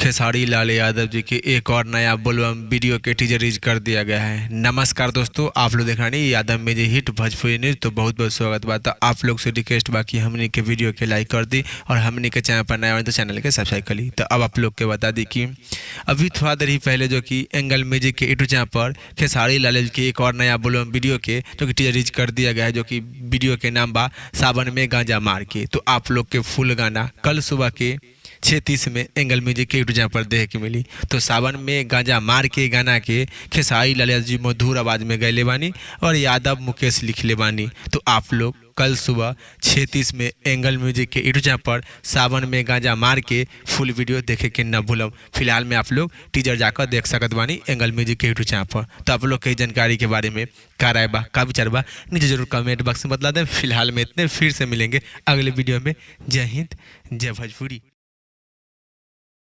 खेसारी लाल यादव जी के एक और नया बोलबम वीडियो के टीजर रिलीज कर दिया गया है। नमस्कार दोस्तों, आप लोग देख रहे हैं यादव मेजी हिट भोजपुरी न्यूज। तो बहुत बहुत स्वागत बा। तो आप लोग से रिक्वेस्ट बा कि हमनी के वीडियो के लाइक कर दी और हमनी के चैनल पर नया बनी तो चैनल के सब्सक्राइब कर ली। तो अब आप लोग के बता दी कि अभी थोड़ा देर ही पहले जो कि एंगल म्यूजिक के यूट्यूब चैनल पर खेसारी लाल जी के एक और नया बोलबम वीडियो के जो कि टीजर रिलीज कर दिया गया है, जो कि वीडियो के नाम बा सावन में गांजा मार के। तो आप लोग के फुल गाना कल सुबह के 6:30 में एंगल म्यूजिक के यूट्यूब चैनल पर देखे के मिली। तो सावन में गांजा मार के गाना के खेसारी लाल यादव जी मधुर आवाज़ में गैले बानी और यादव मुकेश लिखले बानी। तो आप लोग कल सुबह 6:30 में एंगल म्यूजिक के यूट्यूब चैनल पर सावन में गांजा मार के फुल वीडियो देखे के न भूलब। फिलहाल में आप लोग टीजर जाकर देख सकत बानी एंगल म्यूजिक के यूट्यूब चैनल पर। तो आप लोग के जानकारी के बारे में का राय बा, का विचार बा, नीचे जरूर कमेंट बॉक्स में बतला दें। फिलहाल में इतने, फिर से मिलेंगे अगले वीडियो में। जय हिंद, जय भोजपुरी।